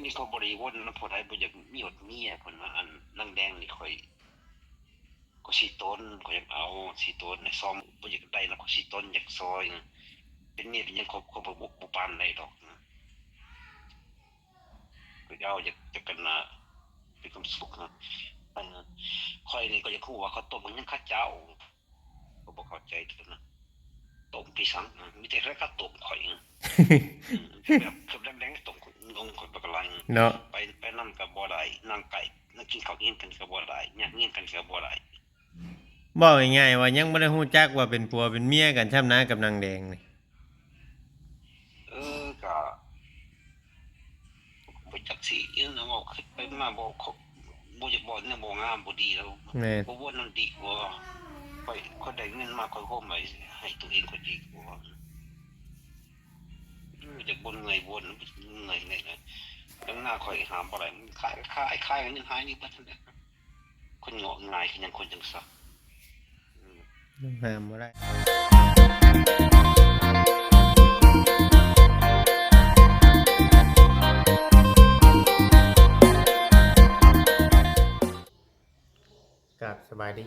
ນີ້ຂ້ອຍບໍ່ໄດ້ວົນນຳຜູ້ໃດ ບໍ່ຢາກມີຮອດເມຍ ເພິ່ນວ່າ ອັນນາງແດງນີ້ ຂ້ອຍ ຂ້ອຍຊິຕົນ ຂ້ອຍຢາກເອົາ ຊິຕົນໃນຊອງ ບໍ່ຢາກໄດ້ນຳ ຂ້ອຍຊິຕົນ ຢາກຊ່ອຍ ເປັນເມຍເປັນຫຍັງ ຂ້ອຍ ຂ້ອຍບໍ່ ບໍ່ ບໍ່ປານໃດດອກ ຂ້ອຍເອົາ ຢາກ ຢາກກັນນະ ມີຄວາມສຸກນະ ອັນ ຂ້ອຍນີ້ກໍຢາກຮູ້ວ່າເຂົາຕົ້ມເປັນຫຍັງເຂົາເຈົ້າ ກໍບໍ່ເຂົ້າໃຈເທື່ອນະ ຕົ້ມໄປສັງ ມີແຕ່ເຂົາຕົ້ມຂ້ອຍ ແບບຄືແດງໆ ຕົ້ມ ງງຂ້ອຍບັກກະລາຍເນາະ ໄປ ໄປນຳກໍບໍ່ໄດ້ ນັ່ງໃກ້ ນັ່ງກິນເຂົ້າຮຽງກັນກໍບໍ່ໄດ້ ຍ່າງຮຽງກັນກໍບໍ່ໄດ້ ເວົ້າງ່າຍໆວ່າຍັງບໍ່ໄດ້ຮູ້ຈັກວ່າເປັນຜົວເປັນເມຍກັນຊ້ຳນະກັບນາງແດງນີ້ ເອີ ກະ ບໍ່ຈັກຊິອີຫຍັງນະ ເວົ້າຄິດໄປມາບໍ່ ບໍ່ຢາກເວົ້າແນວບໍ່ງາມບໍ່ດີແລ້ວ ແມ່ນ ບໍ່ວົນນຳດີກວ່າ ຂ້ອຍ ຂ້ອຍໄດ້ເງິນມາ ຂ້ອຍໂຮມໄວ້ໃຫ້ຕົວເອງ ຂ້ອຍດີກວ່າ ເອີ ຢາກບົ່ນເມື່ອຍບົ່ນ ເມື່ອຍແນ່ນະ ແຕ່ງໜ້າຂ້ອຍຫ້າມບໍ່ໄດ້ ມັນຂາຍ ຂາຍ ຂາຍ ເງິນຫາຍນີ້ເບິດຫັ້ນແຫຼະ ຄົນເງາະງ່າຍຄືຫຍັງ ຄົນຈັ່ງຊັ້ນ ຫ້າມບໍ່ໄດ້. ກາບສະບາຍດີ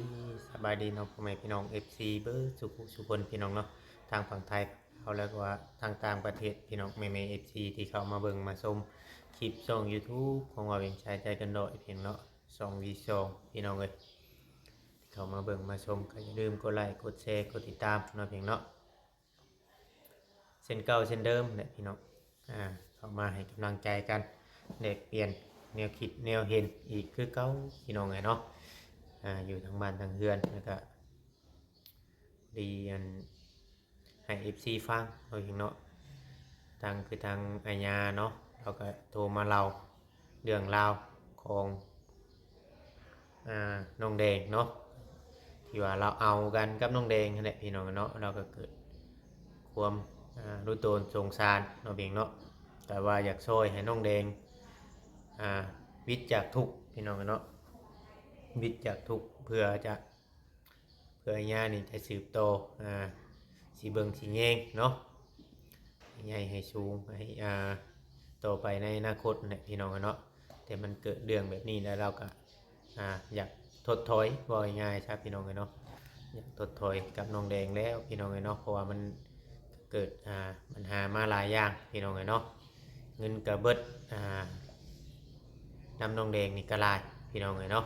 ສະບາຍດີເນາະ ພໍ່ແມ່ພີ່ນ້ອງ ເອັຟຊີ ເບິດສູ່ຜູ້ສູ່ຄົນ ພີ່ນ້ອງເນາະ ທາງຝັ່ງໄທເຮົາ ແລ້ວກໍວ່າທາງຕ່າງປະເທດ ພີ່ນ້ອງແມ່ໆ ເອັຟຊີ ທີ່ເຂົ້າມາເບິ່ງມາຊົມຄລິບຊ່ອງ YouTube ຂອງວ່າວຽງຊາຍໃຈເກີນຮ້ອຍ ພີ່ນ້ອງເນາະ. ສອງ ວີ ສອງ ພີ່ນ້ອງເອີຍ ທີ່ເຂົ້າມາເບິ່ງມາຊົມ ກໍຢ່າລືມກົດໄລ ກົດແຊ ກົດຕິດຕາມເນາະ ພີ່ນ້ອງເນາະ. ເຊັ່ນເກົ່າເຊັ່ນເດີມແຫຼະ ພີ່ນ້ອງ ອ່າ ເຂົ້າມາໃຫ້ກຳລັງໃຈກັນ ແລກປ່ຽນແນວຄິດແນວເຫັນອີກຄືເກົ່າ ພີ່ນ້ອງເອີຍເນາະ. ອ່າ ຢູ່ທາງບ້ານທາງເຮືອນ ແລ້ວກໍ ດີອັນໃຫ້ເອັຟຊີຟັງເນາະ ພີ່ນ້ອງເນາະ. ທາງ ຄືທາງອາຍາເນາະ ລາວກໍໂທມາເລົ່າເລື່ອງລາວຂອງ ອ່າ ນ້ອງແດງເນາະ ທີ່ວ່າລາວເອົາກັນກັບນ້ອງແດງຫັ້ນແຫຼະ ພີ່ນ້ອງເນາະ. ລາວກໍເກີດຄວາມ ອ່າ ລຸໂຕນສົງສານເນາະ ພີ່ນ້ອງເນາະ ແຕ່ວ່າຢາກຊ່ອຍໃຫ້ນ້ອງແດງ ອ່າ ວິດຈາກທຸກ ພີ່ນ້ອງເນາະ ວິດຈາກທຸກ ເພື່ອຈະ ເພື່ອຍານີ້ຈະສືບຕໍ່ ອ່າ ຊິເບິ່ງຊິແຍງເນາະ ໃຫ້ໃຫຍ່ໃຫ້ສູງ ໃຫ້ ອ່າ ຕໍ່ໄປໃນອະນາຄົດແຫຼະ ພີ່ນ້ອງເນາະ. ແຕ່ມັນເກີດເລື່ອງແບບນີ້ແລ້ວ ລາວກໍ ອ່າ ຢາກທົດຖອຍ ເວົ້າງ່າຍໆຊະ ພີ່ນ້ອງເອີຍເນາະ ຢາກທົດຖອຍກັບນ້ອງແດງແລ້ວ ພີ່ນ້ອງເອີຍເນາະ ເພາະວ່າມັນເກີດ ອ່າ ບັນຫາມາຫຼາຍຢ່າງ ພີ່ນ້ອງເອີຍເນາະ. ເງິນກໍເບິດ ອ່າ ນຳນ້ອງແດງນີ້ກໍຫຼາຍ ພີ່ນ້ອງເອີຍເນາະ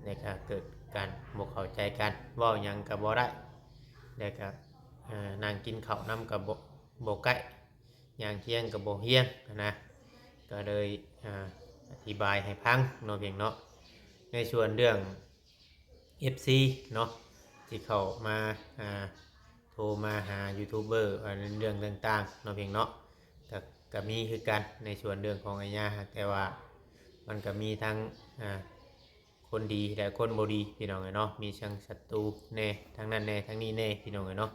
ແລ້ວກໍເກີດການບໍ່ເຂົ້າໃຈກັນ ເວົ້າຫຍັງກໍບໍ່ໄດ້ ແລ້ວກໍ ອ່າ ນັ່ງກິນເຂົ້ານຳກໍບໍ່ ບໍ່ໃກ້ ຍ່າງຄຽງກໍບໍ່ຮຽງຫັ້ນນະ. ກໍເລີຍ ອ່າ ອະທິບາຍໃຫ້ຟັງເນາະ ເພງເນາະ. ໃນສ່ວນເລື່ອງ ເອັຟຊີເນາະ ທີ່ເຂົ້າມາ ອ່າ ໂທມາຫາຢູທູບເບີ ອ່າ ເລື່ອງຕ່າງໆເນາະ ເພງເນາະ ກໍ ກໍມີຄືກັນໃນສ່ວນເລື່ອງຂອງອາຍາ ແຕ່ວ່າມັນກໍມີທັງ ອ່າ ຄົນດີ ແລະ ຄົນບໍ່ດີ ພີ່ນ້ອງເອີຍເນາະ ມີທັງສັດຕູແດ່ ທາງນັ້ນແດ່ ທາງນີ້ແດ່ ພີ່ນ້ອງເອີຍເນາະ.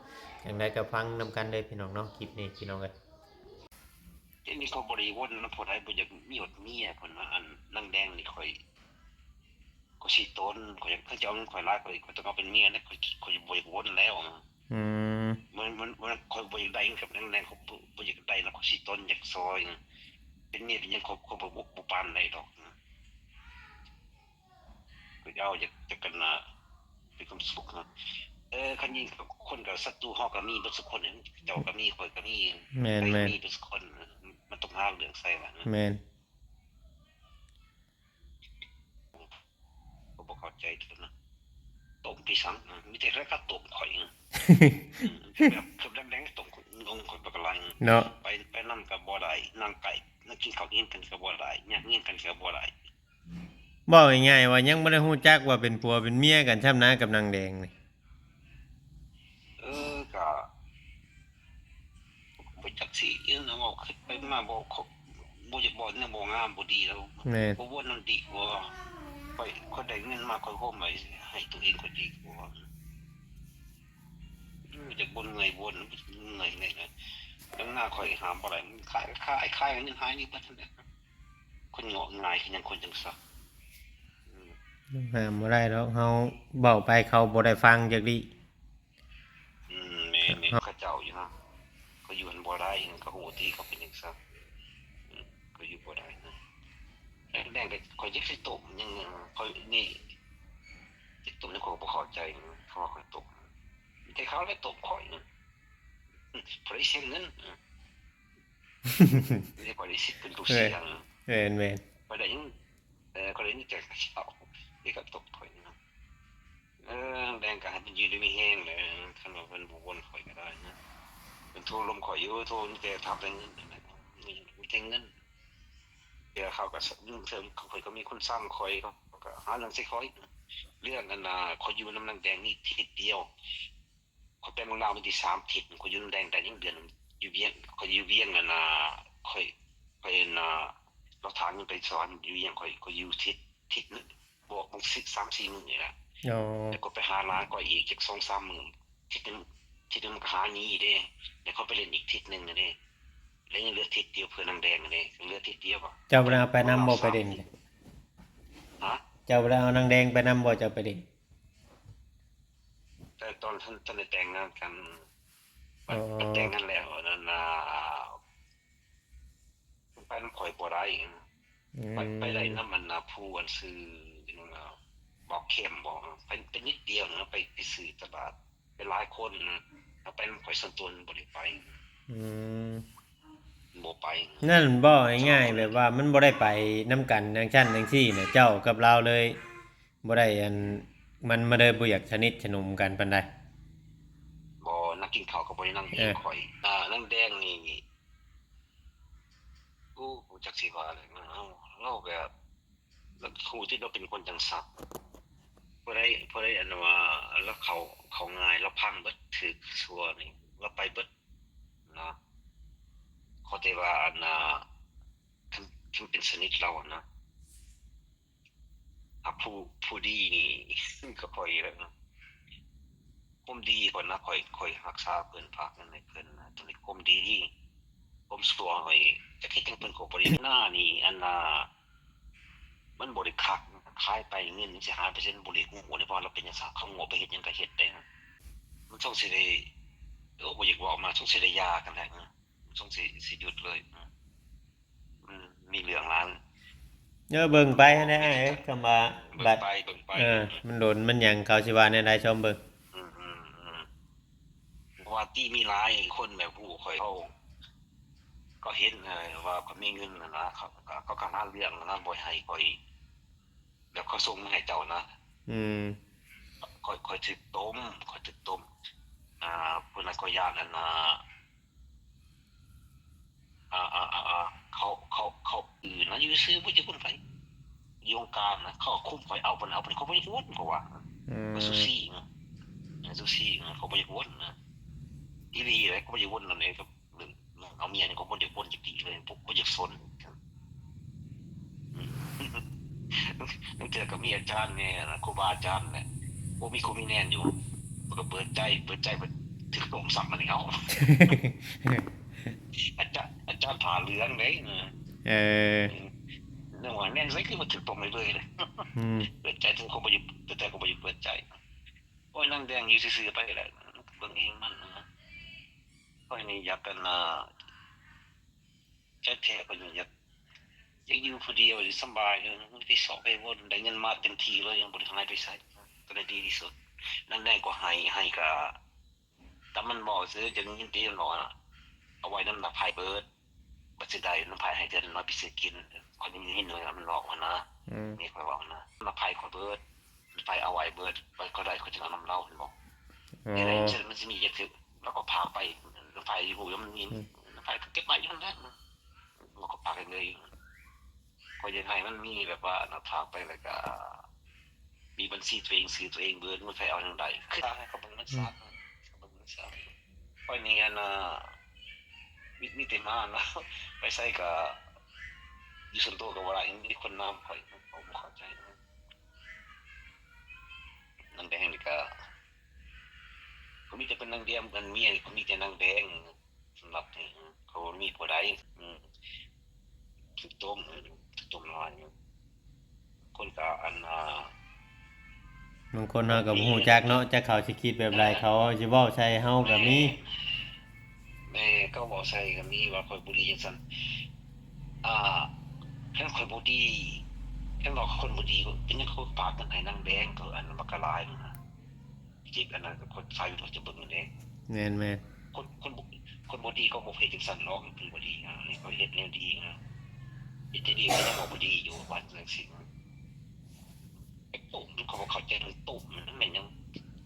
ຈັ່ງໃດກໍຟັງນຳກັນເດີ ພີ່ນ້ອງເນາະ ຄລິບນີ້ ພີ່ນ້ອງເອີຍ. ດຽວນີ້ຂ້ອຍບໍ່ໄດ້ວົນນຳຜູ້ໃດ ບໍ່ຢາກມີຮອດເມຍ ເພິ່ນວ່າ ອັນນາງແດງນີ້ ຂ້ອຍ ຂ້ອຍຊິຕົນ ຂ້ອຍຢາກ ເຂົາເຈົ້າເອົາເງິນຂ້ອຍຫຼາຍ ຂ້ອຍ ຂ້ອຍຕ້ອງເອົາເປັນເມຍແລ້ວ ຂ້ອຍ ຂ້ອຍບໍ່ຢາກວົນແລ້ວ. ອືມ ມັນ ມັນ ມັນ ຂ້ອຍບໍ່ຢາກໄດ້ເງິນກັບນາງແດງ ຂ້ອຍບໍ່ ບໍ່ຢາກໄດ້ນຳ ຂ້ອຍຊິຕົນ ຢາກຊ່ອຍ ເປັນເມຍເປັນຫຍັງ ຂ້ອຍ ຂ້ອຍບໍ່ ບໍ່ປານໃດດອກ. ກໍເອົາ ຢາກ ຢາກກັນນະ ມີຄວາມສຸກນະ. ເອີ ຄັນຍິງກັບຄົນກັບສັດຕູເຮົາກໍມີເບິດສຸຄົນ ເຈົ້າກໍມີ ຂ້ອຍກໍມີ ແມ່ນໆ ໃຜກໍມີເບິດສຸຄົນ ມັນຕ້ອງຫາເລື່ອງໃສ່ວ່ານະ. ແມ່ນ ກໍບໍ່ເຂົ້າໃຈຕົວນະ ຕົ້ມໄປສັງ ມີແຕ່ໃຜກໍຕົ້ມຂ້ອຍນະ. ແບບຄືແດງໆ ຕົ້ມຂ້ອຍ ງງຂ້ອຍບັກກະລາຍເນາະ ໄປ ໄປນຳກໍບໍ່ໄດ້ ນັ່ງໃກ້ ນັ່ງກິນເຂົ້າຮຽງກັນກໍບໍ່ໄດ້ ຍ່າງຮຽງກັນກໍບໍ່ໄດ້. ເວົ້າງ່າຍໆວ່າຍັງບໍ່ໄດ້ຮູ້ຈັກວ່າເປັນຜົວເປັນເມຍກັນຊ້ຳນະກັບນາງແດງນີ້. ເອີ ກະບໍ່ຈັກຊິອີຫຍັງນະ ເວົ້າຄິດໄປມາບໍ່ ບໍ່ຢາກເວົ້າແນວບໍ່ງາມບໍ່ດີແລ້ວ. ແມ່ນ ບໍ່ວົນນຳດີກວ່າ ຂ້ອຍ ຂ້ອຍໄດ້ເງິນມາ ຂ້ອຍໂຮມໄວ້ໃຫ້ຕົວເອງ ຂ້ອຍດີກວ່າ. ເອີ ຢາກບົ່ນເມື່ອຍບົ່ນ ເມື່ອຍແນ່ນະ ແຕ່ງໜ້າຂ້ອຍຫ້າມບໍ່ໄດ້ ມັນຂາຍ ຂາຍ ຂາຍ ເງິນຫາຍນີ້ເບິດຫັ້ນແຫຼະ. ຄົນເງາະງ່າຍຄືຫຍັງ ຄົນຈັ່ງຊັ້ນ ອືມ ຫ້າມບໍ່ໄດ້ດອກ ເຮົາເວົ້າໄປເຂົາບໍ່ໄດ້ຟັງຈັກດີ້. ອືມ ແມ່ນໆ ເຂົາເຈົ້າຢູ່ນະ ເຂົາຢູ່ຫັ້ນບໍ່ໄດ້ ເຂົາຮູ້ທີ່ເຂົາເປັນຈັ່ງຊັ້ນ ເຂົາຢູ່ບໍ່ໄດ້ນະ. ງກໍ ຂ້ອຍຈັກຊິຕົບຫຍັງ ຂ້ອຍນີ້ຊິຕົບຫຍັງ ຂ້ອຍກໍບໍ່ເຂົ້າໃຈ ຄຳວ່າຂ້ອຍຕົບ ແຕ່ເຂົາແຫຼະຕົບຂ້ອຍ ບໍ່ໄດ້ເສຍເງິນ ມີແຕ່ຂ້ອຍໄດ້ສິດເປັນຜູ້ສ່ຽງ ແມ່ນໆ ຂ້ອຍໄດ້ຫຍັງ ເອີ ຂ້ອຍໄດ້ມີແຕ່ເຂົາທີ່ກໍຕົບຂ້ອຍ ເອີ ແດງກໍໃຫ້ເພິ່ນຢູ່ດີມີແຮງແຫຼະ ຄັນວ່າເພິ່ນບໍ່ວົນຂ້ອຍກໍໄດ້ນະ ເພິ່ນໂທລົມຂ້ອຍຢູ່ ໂທມີແຕ່ຖາມແຕ່ເງິນ ມີແຕ່ເງິນ ເທື່ອເຂົາກໍສະ ເລື່ອງເທື່ອຂ້ອຍກໍມີຄົນຊ່ຳຂ້ອຍ ເຂົາກໍຫາເລື່ອງໃສ່ຂ້ອຍ ເລື່ອງອັນນ່າ ຂ້ອຍຢູ່ນຳນາງແດງນີ້ທິດດຽວ ຂ້ອຍໄປເມືອງລາວມາໄດ້ສາມທິດ ຂ້ອຍຢູ່ນຳແດງໄດ້ຍັງເດືອນ ຢູ່ວຽງ ຂ້ອຍຢູ່ວຽງອັນນ່າ ຂ້ອຍ ຂ້ອຍອັນນ່າ ລາວຖາມເງິນໄປສະຫວັນ ຢູ່ວຽງ ຂ້ອຍ ຂ້ອຍຢູ່ທິດ ທິດໜຶ່ງ ບວກມັນສິບ ສາມສີ່ມື້ນີ້ແຫຼະ ອໍ ແລ້ວກໍໄປຫາຫຼານຂ້ອຍອີກຈັກສອງສາມມື້ ທິດໜຶ່ງ ທິດໜຶ່ງມັນກໍຫາໜີເດ້ ແລ້ວຂ້ອຍໄປຫຼິ້ນອີກທິດໜຶ່ງເດ້ ແລ້ວຍັງເຫຼືອທິດດຽວເພື່ອນາງແດງເດ້ ເຫຼືອທິດດຽວ ເຈົ້າບໍ່ໄດ້ເອົາໄປນຳບໍ່ ໄປຫຼິ້ນ? ຮະ? ເຈົ້າບໍ່ໄດ້ເອົານາງແດງໄປນຳບໍ່ ເຈົ້າໄປຫຼິ້ນ? ແຕ່ຕອນ ທັນ ທັນໄດ້ແຕ່ງງານກັນ ອໍ ບັດແຕ່ງງານແລ້ວ ອັນນັ້ນນະ ໄປນຳຂ້ອຍບໍ່ໄດ້ ອືມ ໄປ ໄປໄດ້ນຳອັນນ່າ ຜູ້ອັນຊື່ຫຍັງນະ ໝໍເຂັມບໍ ໄປ ໄປນິດດຽວນະ ໄປ ໄປຊື້ຕະຫຼາດ ເປັນຫຼາຍຄົນນະ ຖ້າໄປນຳຂ້ອຍສ່ວນຕົວນີ້ບໍ່ໄດ້ໄປ ອືມ ບໍ່ໄປ ນັ້ນເວົ້າງ່າຍໆ ແບບວ່າມັນບໍ່ໄດ້ໄປນຳກັນຈັ່ງຊັ້ນຈັ່ງຊີ້ນະ ເຈົ້າກັບລາວເລີຍ ບໍ່ໄດ້ອັນ ມັນ ມັນເລີຍບໍ່ຢາກສະໜິດສະໜົມກັນປານໃດ ບໍ່ ນັ່ງກິນເຂົ້າກໍບໍ່ໄດ້ນັ່ງ ເອີ ນຳຂ້ອຍ ນາງແດງນີ້ ໂອ້ ບໍ່ຈັກຊິວ່າແລ້ວ ລາວ ລາວແບບ ລາວຮູ້ຕິລາວເປັນຄົນຈັ່ງຊັ້ນ ຜູ້ໃດ ຜູ້ໃດອັນວ່າລາວເຂົ້າ ເຂົ້າງ່າຍ ລາວພັງເບິດ ຖືກຊົ່ວນີ້ ລາວໄປເບິດນະ ຂໍແຕ່ວ່າອັນນ່າ ຄັນ ຄັນເປັນສະໜິດລາວນະ ຫາກຜູ້ ຜູ້ດີນີ້ກໍຂ້ອຍແຫຼະນະ ຄວາມດີຂ້ອຍນະ ຂ້ອຍ ຂ້ອຍຮັກສາເພິ່ນ ຝາກເງິນໃຫ້ເພິ່ນນະ ຕົວນີ້ຄວາມດີ ຄວາມຊົ່ວຂ້ອຍ ຈັກເຮັດຫຍັງເພິ່ນກໍບໍ່ໄດ້ ໜ້ານີ້ ອັນນ່າ ມັນບໍ່ໄດ້ຄັກ ຂາຍໄປເງິນມັນຊິຫາຍໄປ ເຊັ່ນ ບໍ່ໄດ້ຮູ້ເດ້ ເພາະວ່າລາວເປັນຫຍັງຊະ ເຂົາງວໄປເຮັດຫຍັງກໍເຮັດໄດ້ ມັນສົງຊິໄດ້ ໂອ້ ບໍ່ຢາກເວົ້າມາ ສົງຊິໄດ້ຢ່າກັນແຫຼະ ສົງຊິ ຊິຢຸດເລີຍ ອືມ ມີເລື່ອງຫຼາຍ ເອີ ເບິ່ງໄປຫັ້ນແຫຼະອ້າຍ ຄຳວ່າ ເບິ່ງໄປ ເບິ່ງໄປ ເອີ ມັນດົນມັນຫຍັງ ເຂົາຊິວ່າແນວໃດ ຊົມເບິ່ງ ອືມ ອືມ ອືມ ເພາະວ່າຕິມີຫຼາຍຄົນແບບຮູ້ຂ້ອຍ ເຂົາ ເຂົາເຫັນ ເອີ ວ່າຂ້ອຍມີເງິນຫັ້ນນະ ເຂົາ ເຂົາກໍຫາເລື່ອງນະ ບໍ່ໃຫ້ຂ້ອຍ ແບບເຂົາສົ່ງມາໃຫ້ເຈົ້ານະ ອືມ ຂ້ອຍ ຂ້ອຍຖືກຕົ້ມ ຂ້ອຍຖືກຕົ້ມ ອ່າ ຜູ້ນັ້ນກໍຢ້ານອັນນ່າ ອ່າ ອ່າ ອ່າ ອ່າ ເຂົາ ເຂົາ ເຂົາ ອື ນະ ຢູ່ຊື່ບໍ່ຢາກວົນໃຜ ຢູ່ວົງການນະ ເຂົາຄຸມຂ້ອຍ ເອົາເພິ່ນ ເອົາເພິ່ນ ເຂົາບໍ່ຢາກວົນ ເຂົາວ່າ ອືມ ເຂົາຊູຊີນະ ຊູຊີນະ ເຂົາບໍ່ຢາກວົນນະ ອີ່ຫຼີແຫຼະ ເຂົາບໍ່ຢາກວົນນຳເອງ ເລື່ອງເອົາເມຍນີ້ກໍບໍ່ໄດ້ພົ້ນຈັກທີເລີຍ ບໍ່ ບໍ່ຢາກສົນ. ລາງເທື່ອກໍມີອາຈານແດ່ ຄູບາອາຈານແຫຼະ ໂອ້ ມີຄູມີແນນຢູ່ ເພິ່ນກໍເປີດໃຈ ເປີດໃຈ ເພິ່ນຖືກຕົ້ມຊ້ຳມາແລ້ວ ອາຈານ ອາຈານຜ້າເຫຼືອງເດ້. ເອີ ເອີ ເລື່ອງວ່າແນນໃສຄືວ່າຖືກຕົ້ມເລີຍ ອືມ ເປີດໃຈ ເພິ່ນກໍບໍ່ຢາກ ເປີດໃຈກໍບໍ່ຢາກເປີດໃຈ. ໂອ້ຍ ນາງແດງຢູ່ຊື່ໆໄປແຫຼະ ເບິ່ງເອງມັນນະ. ຂ້ອຍນີ້ຢາກ ອັນນ່າ ແທ້ໆ ຂ້ອຍນີ້ຢາກ ຢາກຢູ່ຜູ້ດຽວ ສຳບາຍ ເອີ ໄປຊອກໄປວົນ ໄດ້ເງິນມາເຕັມທີ່ເລີຍ ຍັງບໍ່ໄດ້ຫາຍໄປໃສ ກໍໄດ້ດີທີ່ສຸດ. ນາງແດງກໍໃຫ້ ໃຫ້ກະ ຕາມມັນເວົ້າຊື່ ຈະໄດ້ຍິນຕິມັນເວົ້າ ເອົາໄວ້ນຳນ້າໄພເບີດ ບັດຊິໄດ້ນຳໃຜໃຫ້ເທື່ອນ້ອຍໄປຊື້ກິນ. ຂ້ອຍໄດ້ຍິນວ່າມັນເວົ້າຫັ້ນນະ ອືມ ແມ່ຂ້ອຍເວົ້ານະ ນ້າໄພຂ້ອຍເບີດ ນ້າໄພເອົາໄວ້ເບີດ ໄວ້ຂ້ອຍໄດ້ຂ້ອຍຈະເອົານຳລາວ ເຫັນບໍ່? ອໍ ເຮັດໃດມັນຊິມີຈັກເທື່ອ ລາວກໍພາໄປ ນ້າໄພຮູ້ວ່າມັນມີ ອືມ ນ້າໄພກໍເກັບໄວ້ຢູ່ຫັ້ນແຫຼະ ລາວກໍພາໄປເລີຍ. ຂ້ອຍຢາກໃຫ້ມັນມີແບບວ່າ ອັນນ່າ ພາໄປແລ້ວກໍ ມີບັນຊີຕົວເອງ ຊື່ຕົວເອງເບີດ ມັນໃຜເອົາຈັ່ງໃດ ຄືໃຫ້ເຂົາເບິ່ງມັນຊະ ອືມ ເຂົາເບິ່ງມັນຊະ. ຂ້ອຍນີ້ ອັນນ່າ ມີ ມີແຕ່ມານະ ໄປໃສກໍຢູ່ສ່ວນຕົວກໍບໍ່ໄດ້ ມີແຕ່ຄົນນຳຂ້ອຍ ຂ້ອຍບໍ່ເຂົ້າໃຈນະ. ນາງແດງນີ້ກໍ ກໍມີແຕ່ເປັນນາງແດງ ອັນເມຍນີ້ກໍມີແຕ່ນາງແດງ. ສຳລັບນີ້ ເຂົາບໍ່ມີຜູ້ໃດ ອືມ ຖືກຕົ້ມ ຖືກຕົ້ມຫຼາຍຢູ່. ຄົນກໍ ອັນນ່າ ບາງຄົນເຮົາກໍບໍ່ຮູ້ຈັກເນາະ ຈັກເຂົາຊິຄິດແບບໃດ ເອີ ເຂົາຊິເວົ້າໃສ່ເຮົາກໍມີ ແມ່ນ ເຂົາເວົ້າໃສ່ກໍມີວ່າຂ້ອຍບໍ່ດີຈັ່ງຊັ້ນ. ອ່າ ຄັນຂ້ອຍບໍ່ດີ ຄັນວ່າຄົນບໍ່ດີກໍເປັນຫຍັງເຂົາຝາກເງິນໃຫ້ນາງແດງ ກໍອັນບັກກະຫຼາຍນັ້ນນະ ເຈັບອັນນັ້ນ ກໍຄົນສາຍວິນເຂົາຈະເບິ່ງແດ່. ແມ່ນໆ. ຄົນ ຄົນບໍ່ ຄົນບໍ່ດີເຂົາບໍ່ເຮັດຈັ່ງຊັ້ນດອກ ເພິ່ນບໍ່ດີນະ ເຂົາເຮັດແນວດີນະ ເຮັດແນວດີ ເຂົາຍັງວ່າບໍ່ດີຢູ່ ວ່າຈັ່ງຊີ້. ໄອ້ຕຸ້ມ ເຂົາບໍ່ເຂົ້າໃຈ ມັນຕຸ້ມ ມັນແມ່ນຫຍັງ?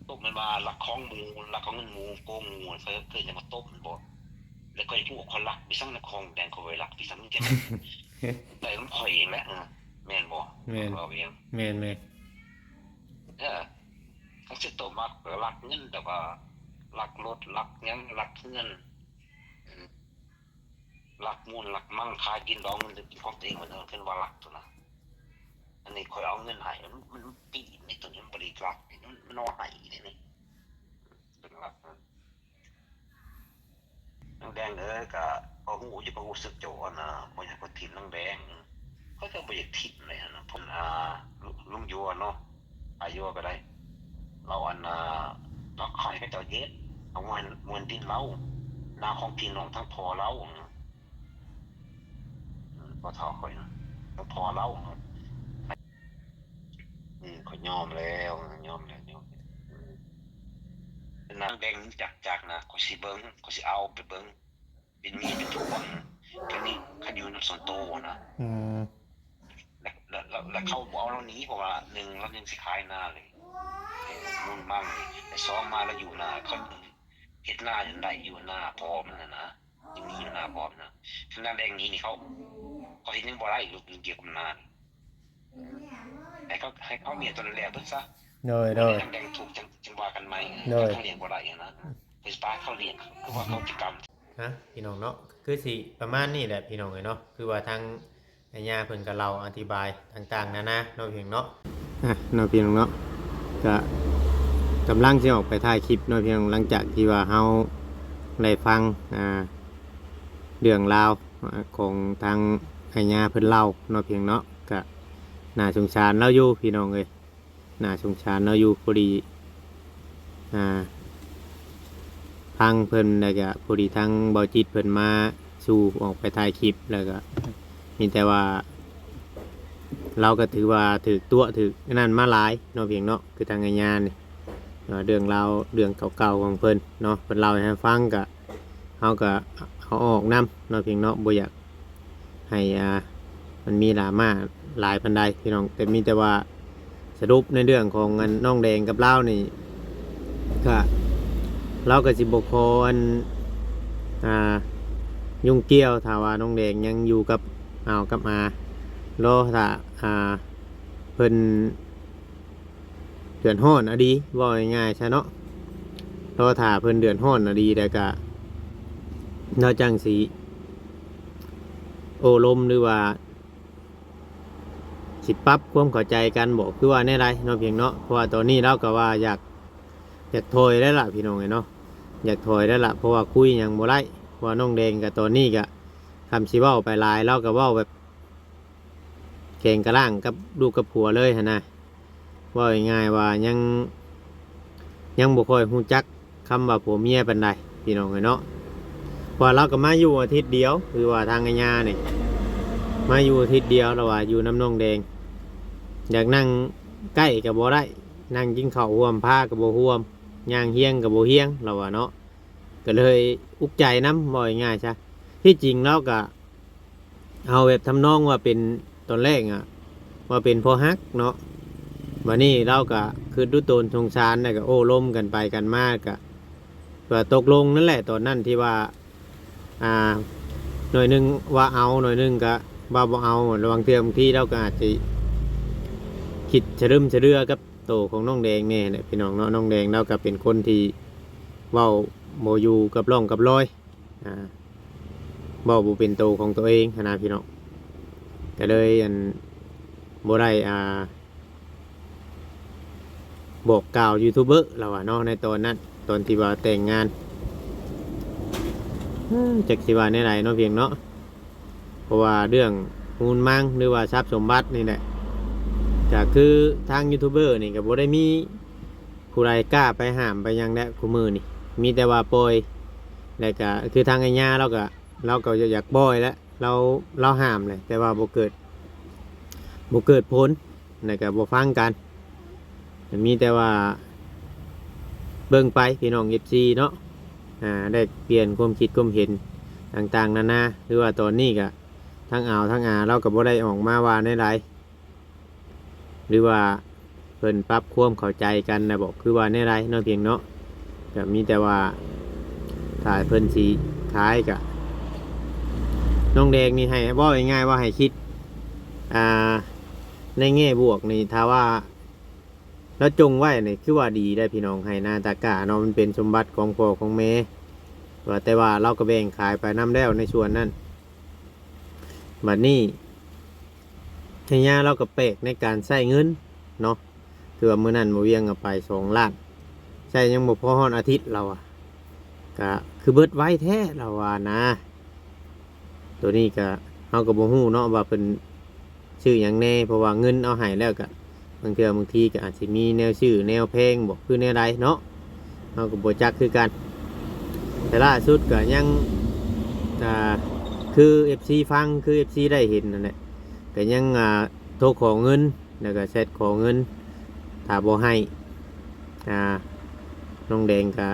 ຕຸ້ມ ແມ່ນວ່າລັກຂອງໝູ່ ລັກເອົາເງິນໝູ່ ໂກງໝູ່ ເຂົາເອີ້ນຫຍັງວ່າຕຸ້ມ ແມ່ນບໍ່? ແລ້ວຂ້ອຍຮູ້ວ່າຂ້ອຍລັກ ໄປສັງໃນຂອງແດງ ຂ້ອຍບໍ່ໄດ້ລັກ ໄປສັງ ແຕ່ຂອງຂ້ອຍເອງແຫຼະ ເອີ ແມ່ນບໍ່? ແມ່ນ ເວົ້າເອງ ແມ່ນໆ. ເອີ ຄັນຊິໂຕມັກລັກເງິນ ແຕ່ວ່າລັກລົດ ລັກຫຍັງ ລັກເຮືອນ ລັກມູນລັກມັງ ຂາຍກິນ ເອົາເງິນໄປກິນຂອງຕົວເອງ ມັນເອີ້ນວ່າລັກໂຕນະ. ອັນນີ້ຂ້ອຍເອົາເງິນໃຫ້ ມັນ ມັນປີນນີ້ ໂຕນີ້ມັນບໍ່ໄດ້ລັກ ມັນ ມັນເອົາໃຫ້ນີ້ ເປັນລັກນະ. ນາງແດງເອີຍ ກະ ກໍຮູ້ຢູ່ ກໍຮູ້ສຶກເຈົ້າຫັ້ນນະ ບໍ່ຢາກເພິ່ນຖິ້ມນາງແດງ ຂ້ອຍກໍບໍ່ຢາກຖິ້ມເລີຍຫັ້ນນະ. ເພິ່ນ ອ່າ ລຸງ ລຸງຢວນເນາະ ອາຍົວກໍໄດ້ ລາວ ອັນ ອ່າ ລາວຂາຍໃຫ້ເຂົາເຈົ້າເຮັດ ເອົາມາ ມາດິນລາວ ນາຂອງພີ່ນ້ອງທາງພໍ່ລາວ ອືມ ພໍ່ເຖົ້າຂ້ອຍນະ ທາງພໍ່ລາວ ອືມ ຂ້ອຍຍອມແລ້ວ ຍອມແລ້ວ ຍອມແລ້ວ ອືມ. ນາງແດງຈັກ ຈັກນະ ຂ້ອຍຊິເບິ່ງ ຂ້ອຍຊິເອົາໄປເບິ່ງ ເປັນເມຍເປັນຜົວ ຄັນນີ້ ຄັນຢູ່ນຳສ່ວນໂຕນະ ອືມ ແລ້ວ ແລ້ວ ແລ້ວ ແລ້ວເຂົາບໍ່ເອົາລາວໜີ ເພາະວ່າ ໜຶ່ງ ລາວຍັງຊິຂາຍນາເລີຍ ເອີ ມູນມັງນີ້ ແລະ ສອງມາ ລາວຢູ່ນາ ເຂົາເຮັດນາຈົນໄດ້ ຢູ່ນາພໍ່ມັນນະນະ ຍັງມີຢູ່ນາພໍ່ມັນນະ. ຄັນນາງແດງໜີນີ້ ເຂົາ ເຂົາເຮັດຫຍັງບໍ່ໄດ້ ເລື່ອງກ່ຽວກັບນານີ້ ໃຫ້ເຂົາ ໃຫ້ເຂົາເມຍຕົນແລ້ວເບິດຊະ ໂດຍ ໂດຍ ນາງແດງທຸກ ຈັ່ງ ຈັ່ງວ່າກັນໃໝ່ ໂດຍ ຄັນເຂົາລ້ຽງບໍ່ໄດ້ນະ ໄປປະເຂົາລ້ຽງ ຄືວ່າເຂົາຈະກຳ ຮະ ພີ່ນ້ອງເນາະ ຄືຊິປະມານນີ້ແຫຼະ ພີ່ນ້ອງເອີຍເນາະ ຄືວ່າທາງອາຍາເພິ່ນກໍເລົ່າອະທິບາຍຕ່າງໆນານາເນາະ ພີ່ນ້ອງເນາະ ອະ ເນາະ ພີ່ນ້ອງເນາະ ກະກຳລັງຊິອອກໄປຖ່າຍຄລິບເນາະ ພີ່ນ້ອງ ຫຼັງຈາກທີ່ວ່າເຮົາໄດ້ຟັງ ອ່າ ເລື່ອງລາວ ອ່າ ຂອງທາງອາຍາເພິ່ນເລົ່າເນາະ ພີ່ນ້ອງເນາະ ກະໜ້າສົງສານລາວຢູ່ ພີ່ນ້ອງເອີຍ. ໜ້າສົງສານເນາະ ຢູ່ພໍດີ ອ່າ ຟັງເພິ່ນ ແລ້ວກະພໍດີທາງເບົາຈິດເພິ່ນມາສູ່ອອກໄປຖ່າຍຄລິບ ແລ້ວກະມີແຕ່ວ່າລາວກະຖືວ່າຖືກຕົວະຖືກອັນນັ້ນມາຫຼາຍເນາະ ພຽງເນາະ ຄືທາງອາຍານີ້ ວ່າເລື່ອງລາວເລື່ອງເກົ່າໆຂອງເພິ່ນເນາະ ເພິ່ນເລົ່າໃຫ້ເຮົາຟັງ ກະເຮົາກະເອົາອອກນຳເນາະ ພຽງເນາະ ບໍ່ຢາກ ໃຫ້ ອ່າ ມັນມີດຣາມາຫຼາຍປານໃດພີ່ນ້ອງ ແຕ່ມີແຕ່ວ່າສະຫຼຸບໃນເລື່ອງຂອງອັນນ້ອງແດງກັບລາວນີ້ ກະ ລາວກະຊິບໍ່ຂໍອັນ ອ່າ ຫຍຸ້ງກ່ຽວ ຖ້າວ່ານ້ອງແດງຍັງຢູ່ກັບອາວກັບອາ ລໍຖ້າ ອ່າ ເພິ່ນ ເດືອດຮ້ອນອະດີ ເວົ້າງ່າຍໆຊະເນາະ ລໍຖ້າເພິ່ນເດືອດຮ້ອນອະດີ ແລ້ວກະລາວຈັ່ງຊິໂອ້ລົມ ຫຼືວ່າຊິປັບຄວາມເຂົ້າໃຈກັນບໍ ຄືວ່າແນວໃດເນາະ ພຽງເນາະ ເພາະວ່າຕອນນີ້ລາວກະວ່າຢາກ ຢາກຖອຍແລ້ວລະ ພີ່ນ້ອງເອີຍເນາະ ຢາກຖອຍແລ້ວລະ ເພາະວ່າຄຸຍຫຍັງບໍ່ໄດ້ ເພາະວ່ານ້ອງແດງກະຕອນນີ້ກະ ຄຳຊິເວົ້າໄປຫຼາຍ ລາວກະເວົ້າແບບ ແກງກະລ້າງກັບລູກກັບຜົວເລີຍຫັ້ນນະ ເວົ້າງ່າຍໆວ່າຍັງ ຍັງບໍ່ຄ່ອຍຮູ້ຈັກຄຳວ່າຜົວເມຍປານໃດ ພີ່ນ້ອງເອີຍເນາະ ເພາະວ່າລາວກໍມາຢູ່ອາທິດດຽວ ຄືວ່າທາງອາຍານີ້ ມາຢູ່ອາທິດດຽວ ລາວວ່າຢູ່ນຳນ້ອງແດງ ຢາກນັ່ງໃກ້ກໍບໍ່ໄດ້ ນັ່ງກິນເຂົ້າຮ່ວມພາກໍບໍ່ຮ່ວມ ຍ່າງຮຽງກໍບໍ່ຮຽງ ລາວວ່າເນາະ ກໍເລີຍອຸກໃຈນຳ ເວົ້າງ່າຍໆຊະ ທີ່ຈິງລາວກໍ ເອົາແບບທຳນອງວ່າເປັນ ຕອນແລກອະ ວ່າເປັນພໍ່ຮັກເນາະ ບາດນີ້ລາວກະຄຶດດູຕົນສົງສານ ແລ້ວກະໂອ້ລົມກັນໄປກັນມາ ກະວ່າຕົກລົງນັ້ນແຫຼະ ຕອນນັ້ນທີ່ວ່າ ອ່າ ໜ້ອຍໜຶ່ງວ່າເອົາ ໜ້ອຍໜຶ່ງກະວ່າບໍ່ເອົາ ລະບາງເທື່ອບາງທີລາວກະອາດຊິຄິດສະລຶມສະເດືອກັບໂຕຂອງນ້ອງແດງແດ່ແຫຼະ ພີ່ນ້ອງເນາະ ນ້ອງແດງລາວກະເປັນຄົນທີ່ເວົ້າບໍ່ຢູ່ກັບຮ່ອງກັບລອຍ ອ່າ ເວົ້າບໍ່ເປັນໂຕຂອງຕົວເອງຫັ້ນນະພີ່ນ້ອງ ກະເລີຍ ອັນ ບໍ່ໄດ້ ອ່າ ບອກກ່າວຢູທູບເບີລາວວ່າເນາະ ໃນຕອນນັ້ນ ຕອນທີ່ວ່າແຕ່ງງານ ເອີ ຈັກຊິວ່າແນວໃດເນາະພຽງເນາະ ເພາະວ່າເລື່ອງມູນມັງ ຫຼືວ່າຊັບສົມບັດນີ້ແຫຼະ ກະຄືທາງຢູທູບເບີນີ້ກະບໍ່ໄດ້ມີ ຜູ້ໃດກ້າໄປຫ້າມໄປຫຍັງແຫຼະ ຄູ່ມື້ນີ້ ມີແຕ່ວ່າປ່ອຍ ແລ້ວກະຄືທາງອາຍາລາວກະ ລາວກໍຢາກປ່ອຍແຫຼະ ລາວ ລາວຫ້າມແຫຼະ ແຕ່ວ່າບໍ່ເກີດ ບໍ່ເກີດຜົນ ແລ້ວກໍບໍ່ຟັງກັນ ກໍມີແຕ່ວ່າເບິ່ງໄປພີ່ນ້ອງເອັຟຊີເນາະ ອ່າ ແລກປ່ຽນຄວາມຄິດຄວາມເຫັນຕ່າງໆນານາ ຫຼືວ່າຕອນນີ້ກໍທັງອາວທັງອາ ລາວກໍບໍ່ໄດ້ອອກມາວ່າແນວໃດ ຫຼືວ່າເພິ່ນປັບຄວາມເຂົ້າໃຈກັນນະບໍ ຄືວ່າແນວໃດເນາະພຽງເນາະ ກໍມີແຕ່ວ່າຖ້າເພິ່ນຊິຂາຍກໍ ນ້ອງແດງນີ້ໃຫ້ ເວົ້າງ່າຍໆວ່າໃຫ້ຄິດ ອ່າ ໃນແງ່ບວກນີ້ ຖ້າວ່າລາວຈົ່ງໄວ້ນີ້ ຄືວ່າດີໄດ໋ພີ່ນ້ອງ ໄຮ່ນາຕາກ້າເນາະ ມັນເປັນສົມບັດຂອງພໍ່ຂອງແມ່ ວ່າແຕ່ວ່າລາວກໍແບ່ງຂາຍໄປນຳແລ້ວໃນສ່ວນນັ້ນ ບັດນີ້ ໄຮ່ຍາລາວກໍແປກໃນການໃຊ້ເງິນເນາະ ຄືວ່າມື້ນັ້ນບໍ່ວຽງເອົາໄປສອງລ້ານ ໃຊ້ຍັງບໍ່ພໍຮອດອາທິດລາວວ່າ ກະຄືເບິດໄວແທ້ລາວວ່ານະ ໂຕນີ້ກະເຮົາກໍບໍ່ຮູ້ເນາະວ່າເພິ່ນຊື້ຫຍັງແດ່ ເພາະວ່າເງິນເອົາໃຫ້ແລ້ວກະ ບາງເທື່ອບາງທີກໍອາດຊິມີແນວຊື້ແນວແພງບໍ ຄືແນວໃດເນາະ ເຮົາກໍບໍ່ຈັກຄືກັນ ແຕ່ລ່າສຸດກໍຍັງ ອ່າ ຄືເອັຟຊີຟັງ ຄືເອັຟຊີໄດ້ເຫັນນັ້ນແຫຼະ ກໍຍັງ ອ່າ ໂທຂໍເງິນ ແລ້ວກໍແຊັດຂໍເງິນ ຖ້າບໍ່ໃຫ້ ອ່າ ນ້ອງແດງກໍ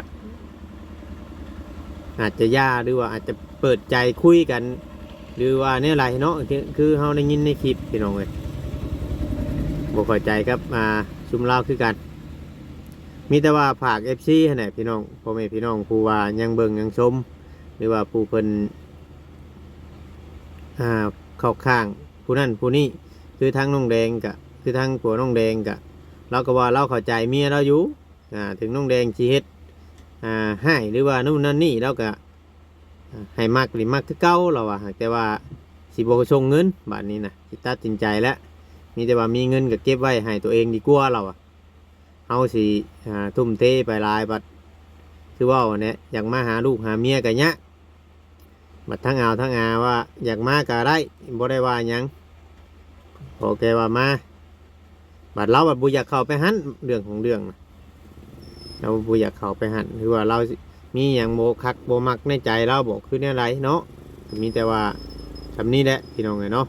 ອາດຈະຢ່າ ຫຼືວ່າອາດຈະເປີດໃຈຄຸຍກັນ ຫຼືວ່າແນວໃດເນາະ ຄື ຄືເຮົາໄດ້ຍິນໃນຄລິບພີ່ນ້ອງເອີຍ ບໍ່ເຂົ້າໃຈກັບ ອ່າ ຊຸມລາວຄືກັນ ມີແຕ່ວ່າຝາກເອັຟຊີຫັ້ນແຫຼະພີ່ນ້ອງ ພໍ່ແມ່ພີ່ນ້ອງຜູ້ວ່າຍັງເບິ່ງຍັງຊົມ ຫຼືວ່າຜູ້ເພິ່ນ ອ່າ ເຂົ້າຂ້າງຜູ້ນັ້ນຜູ້ນີ້ ຄືທາງນ້ອງແດງກະ ຄືທາງຜົວນ້ອງແດງກະ ລາວກໍວ່າລາວເຂົ້າໃຈເມຍລາວຢູ່ ອ່າ ເຖິງນ້ອງແດງຊິເຮັດ ອ່າ ຮ້າຍ ຫຼືວ່ານັ້ນນັ້ນນີ້ ລາວກະ ອ່າ ໃຫ້ມັກນີ້ມັກຄືເກົ່າລາວວ່າ ຫາກແຕ່ວ່າຊິບໍ່ສົ່ງເງິນ ບາດນີ້ນະ ຊິຕັດສິນໃຈແລ້ວ ມີແຕ່ວ່າມີເງິນກໍເກັບໄວ້ໃຫ້ຕົວເອງດີກວ່າລາວວ່າ ເຮົາຊິ ອ່າ ທຸ່ມເທໄປຫຼາຍ ບັດຄືເວົ້າຫັ້ນແຫຼະ ຢາກມາຫາລູກຫາເມຍກໍຍາກ ບັດທັງອາວທັງອາວ່າຢາກມາກໍໄດ້ ບໍ່ໄດ້ວ່າຫຍັງ ຂໍແຕ່ວ່າມາ ບັດລາວບັດບໍ່ຢາກເຂົ້າໄປຫັ້ນ ເລື່ອງຂອງເລື່ອງນະ ລາວບໍ່ຢາກເຂົ້າໄປຫັ້ນ ຫຼືວ່າລາວມີຫຍັງບໍ່ຄັກບໍ່ມັກໃນໃຈລາວບໍ ຄືແນວໃດເນາະ ກໍມີແຕ່ວ່າຊ່ຳນີ້ແຫຼະພີ່ນ້ອງເອີຍເນາະ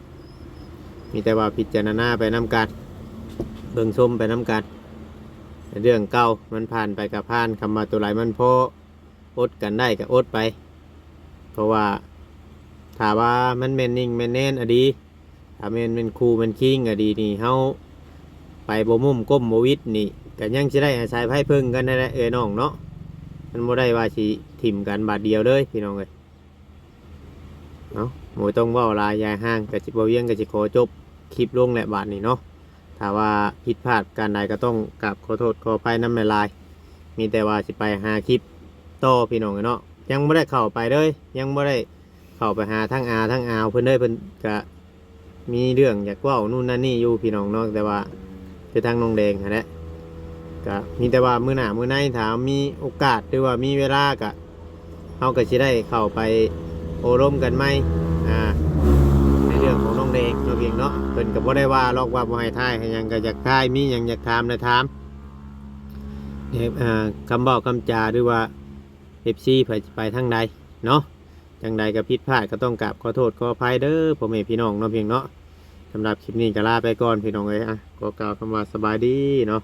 ມີແຕ່ວ່າພິຈາລະນາໄປນຳກັນ ເບິ່ງຊົມໄປນຳກັນ ເລື່ອງເກົ່າມັນຜ່ານໄປກໍຜ່ານ ຄຳວ່າຕົວໃດມັນພໍ ອົດກັນໄດ້ກໍອົດໄປ ເພາະວ່າຖ້າວ່າມັນແມ່ນນິ່ງແມ່ນແນນອະດີ ຖ້າແມ່ນ ແມ່ນຄູ່ແມ່ນຄີງອະດີນີ້ ເຮົາໄປບໍ່ມຸ້ມກົ້ມບໍ່ຫວິດນີ້ ກໍຍັງຊິໄດ້ອາໄສໄພເພິ່ງກັນຫັ້ນແຫຼະເອື້ອຍນ້ອງເນາະ ມັນບໍ່ໄດ້ວ່າຊິຖິ້ມກັນບາດດຽວເລີຍພີ່ນ້ອງເອີຍ. ເອົາ ບໍ່ຕ້ອງເວົ້າຫຼາຍຍາຍຮ່າງ ກະຊິ ບໍ່ວຽງກະຊິຂໍຈົບຄລິບລົງແຫຼະບາດນີ້ເນາະ ຖ້າວ່າຜິດພາດປະການໃດກໍຕ້ອງກາບຂໍໂທດຂໍອະໄພນຳຫຼາຍໆ ມີແຕ່ວ່າຊິໄປຫາຄລິບຕໍ່ພີ່ນ້ອງເອີຍເນາະ ຍັງບໍ່ໄດ້ເຂົ້າໄປເລີຍ ຍັງບໍ່ໄດ້ເຂົ້າໄປຫາທາງອາທາງອາວເພິ່ນເລີຍ ເພິ່ນກະ ມີເລື່ອງຢາກເວົ້ານູ້ນນັ້ນນີ້ຢູ່ພີ່ນ້ອງເນາະ ແຕ່ວ່າຄືທາງນ້ອງແດງຫັ້ນແຫຼະ ກະມີແຕ່ວ່າມື້ໜ້າມື້ໃນ ຖ້າມີໂອກາດ ຫຼືວ່າມີເວລາກະ ເຮົາກະຊິໄດ້ເຂົ້າໄປໂອ້ລົມກັນໃໝ່ ອ່າ ໃນເລື່ອງຂອງນ້ອງແດງເນາະ ພຽງເນາະ ເພິ່ນກະບໍ່ໄດ້ວ່າຫຼອກວ່າບໍ່ໃຫ້ຖ່າຍໃຫ້ຫຍັງ ກະຢາກຖ່າຍ ມີຫຍັງຢາກຖາມນະຖາມ ເອີ ຄຳເວົ້າຄຳຈາ ຫຼືວ່າ ເອັຟຊີ ໃຜຊິໄປທາງໃດເນາະ ຈັ່ງໃດກໍຜິດພາດກໍຕ້ອງກາບຂໍໂທດຂໍອະໄພເດີພໍ່ແມ່ພີ່ນ້ອງເນາະ ພຽງເນາະ ສຳລັບຄລິບນີ້ກໍລາໄປກ່ອນພີ່ນ້ອງເອີຍ ອ່ະ ຂໍກ່າວຄຳວ່າສະບາຍດີເນາະ.